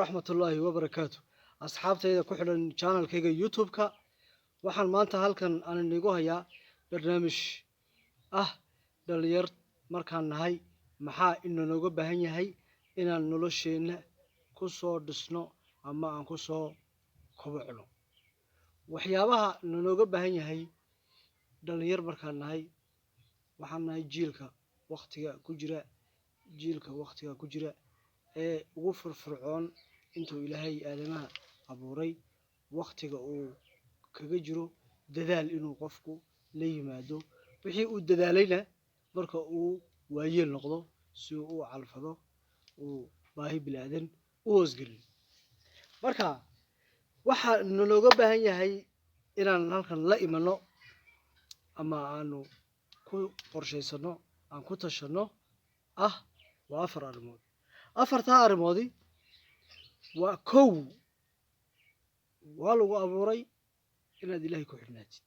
Waraxmatullaahi wabarakaatu. Asxaabtayda ku xidhan channelkayga YouTube-ka, waxaan maanta halkan aan inigu hayaa barnaamij ah dhalinyar markaan nahay, maxaa inanooga baahan yahay inaan nolosheenna ku soo dhisno ama aan ku soo kobocno? Waxyaabaha nanooga baahan yahay dhalinyar markaan nahay, waxaan nahay jiilka waktiga ku jira, jiilka waktiga ku jira ee ugu firfircoon intuu Ilaahay aadamaha abuuray. Waktiga uu kaga jiro dadaal inuu qofku la yimaado, wixii uu dadaalayna marka uu waayeel noqdo si uu u calfado, uu baahi bilaadan u hoosgelin. Marka waxaa nalooga baahan yahay inaan halkan la imano ama aanu ku qorshaysano, aan ku tashano ah, waa afar arrimood. Afartaa arrimoodi waa: kow, waa lagu abuuray inaad Ilaahay ku xidhnaatid,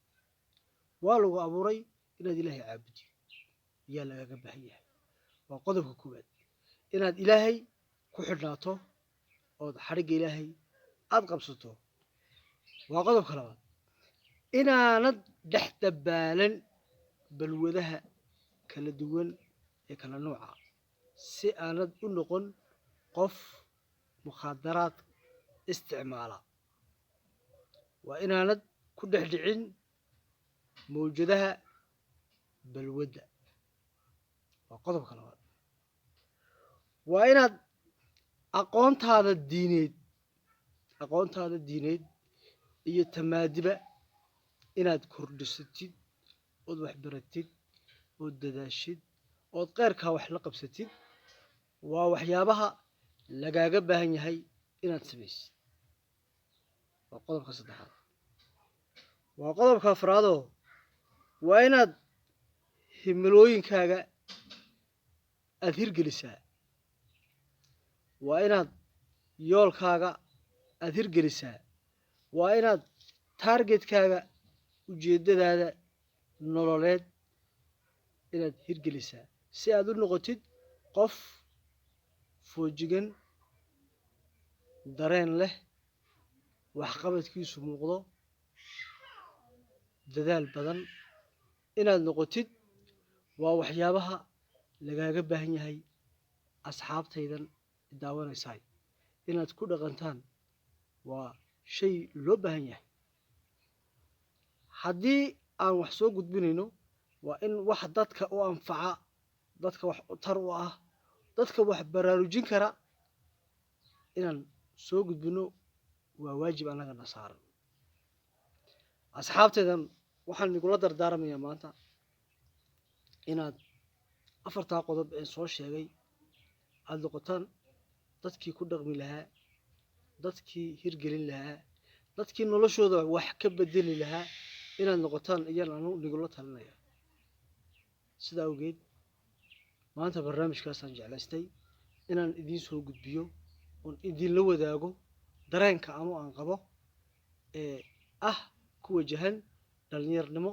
waa lagu abuuray inaad Ilaahay caabudid ayaa lagaga baahan yahay. Waa qodobka koowaad, inaad Ilaahay ku xidhnaato ood xadhigga Ilaahay aada qabsato. Waa qodobka labaad, inaanad dhex dabaalan balwadaha kala duwan ee kala nooca, si aanad u noqon qof mukhaadaraad isticmaala. Waa inaanad ku dhex dhicin mawjadaha balwadda. Waa qodobka labaad. Waa inaad aqoontaada diineed iyo tamaadiba inaad kordhisatid, ood waxbaratid, ood dadaashid, ood qeyrkaa wax la qabsatid. Waa waxyaabaha lagaaga baahan yahay inaad samaysid. Waa qodobka saddexaad. Waa qodobka afraadoo, waa inaad himilooyinkaaga aada hirgelisaa, waa inaad yoolkaaga aada hirgelisaa, waa inaad targetkaaga, ujeeddadaada nololeed inaad hirgelisaa, si aad u noqotid qof foojigan, dareen leh, waxqabadkiisu muuqdo, dadaal badan inaad noqotid. Waa waxyaabaha lagaaga baahan yahay. Asxaabtaydan daawanaysaay, inaad ku dhaqantaan waa shay loo baahan yahay. Haddii aan wax soo gudbinayno, waa in wax dadka u anfaca, dadka wax tar u ah, dadka wax baraarujin kara inaan soo gudbino. Waa waajib annagana saaran. Asxaabtaydan waxaan igula dardaarmayaa maanta inaad afartaa qodob ee soo sheegay aada noqotaan dadkii ku dhaqmi lahaa, dadkii hirgelin lahaa, dadkii noloshooda wax ka bedeli lahaa inaad noqotaan ayaan anu nigula talinaya. Sidaa awgeed, maanta barnaamijkaasaan jeclaystay inaan idiin soo gudbiyo oon idinla wadaago dareenka anu aan qabo ee ah ku wajahan dhalinyarnimo,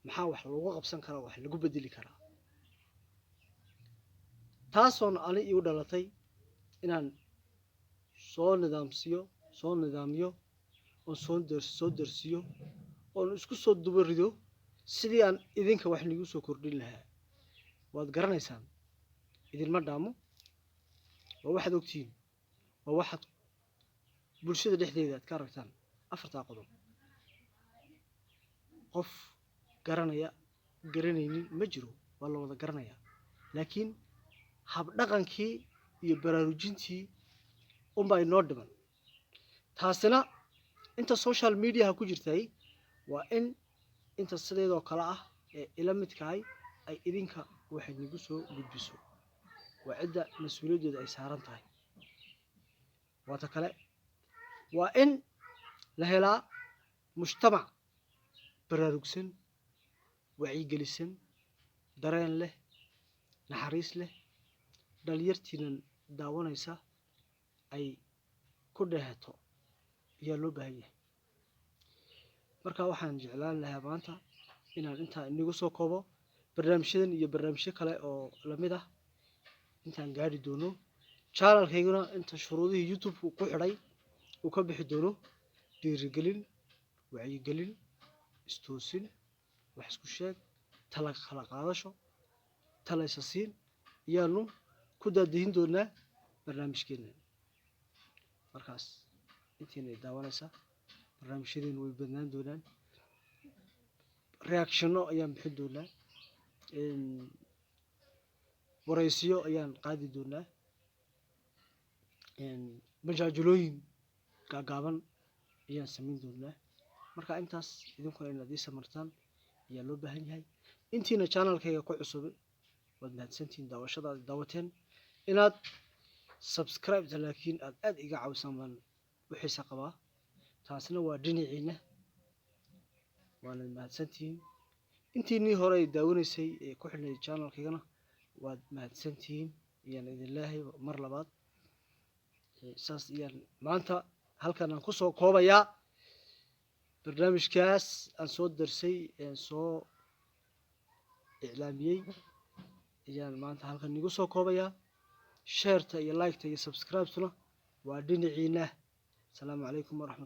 maxaa wax lagu qabsan karaa, wax lagu bedeli karaa, taasoona ani igu dhalatay inaan soo nidaamsiyo, soo nidaamiyo, oon soo darsiyo, oon isku soo duba rido sidii aan idinka wax nigu soo kordhin lahaa. Waad garanaysaan, idinma dhaamo. Waa waxaad ogtihiin, waa waxaad bulshada dhexdeeda aad ka aragtaan. Afartaa qodob qof garanaya garanaynin ma jiro, waa la wada garanayaa, laakiin habdhaqankii iyo baraarujintii unbaa inoo dhiman. Taasina inta social mediaha ku jirtay, waa in inta sideedoo kale ah ee ila midkahay ay idinka waxay nagu soo gudbiso. Waa cidda mas-uuliyaddeeda ay saaran tahay. Waata kale, waa in la helaa mujtamac baraarugsan, wacyigelisan, dareen leh, naxariis leh, dhalinyartiinan daawanaysa ay ku dheehato ayaa loo baahan yahay. Marka waxaan jeclaan lahaa maanta inaan intaa inagu soo koobo. Barnaamijyadan iyo barnaamijyo kale oo lamid ah intaan gaari doono. Channelkayguna inta shuruudihii YouTube ku xidhay uu ka bixi doono: dhiirigelin, wacyigelin, istoosin, wax isku sheeg, tala kala qaadasho, tala isa siin ayaanu ku daadihin doonaa barnaamijkeena. Markaas intiina daawanaysa, barnaamijyadeenu way badnaan doonaan. Reactionno ayaan bixin doonaa, waraysiyo ayaan qaadi doonaa, majaajilooyin gaagaaban ayaan samayn doonaa. Marka intaas idinkuna inaad ii samartaan ayaa loo baahan yahay. Intiina channelkayga ku cusub, waad mahadsantihiin daawashada aad daawateen. Inaad subscribe-ta laakiin aad aada iga caawisaan baan u xiisa qabaa. Taasna waa dhinaciina, waanad mahadsantihiin. Intiinii hore ay daawanaysay ee ku xidhnay channelkaygana, waad mahadsantihiin ayaan idin leeyahay mar labaad. Saas ayaan maanta halkan aan kusoo koobayaa barnaamijkaas aan soo darsay een soo iclaamiyey ayaan maanta halkan igu soo koobayaa. Shareta iyo liketa iyo subscribe-tuna waa dhinaciina. Asalaamu calaykum waraxmat.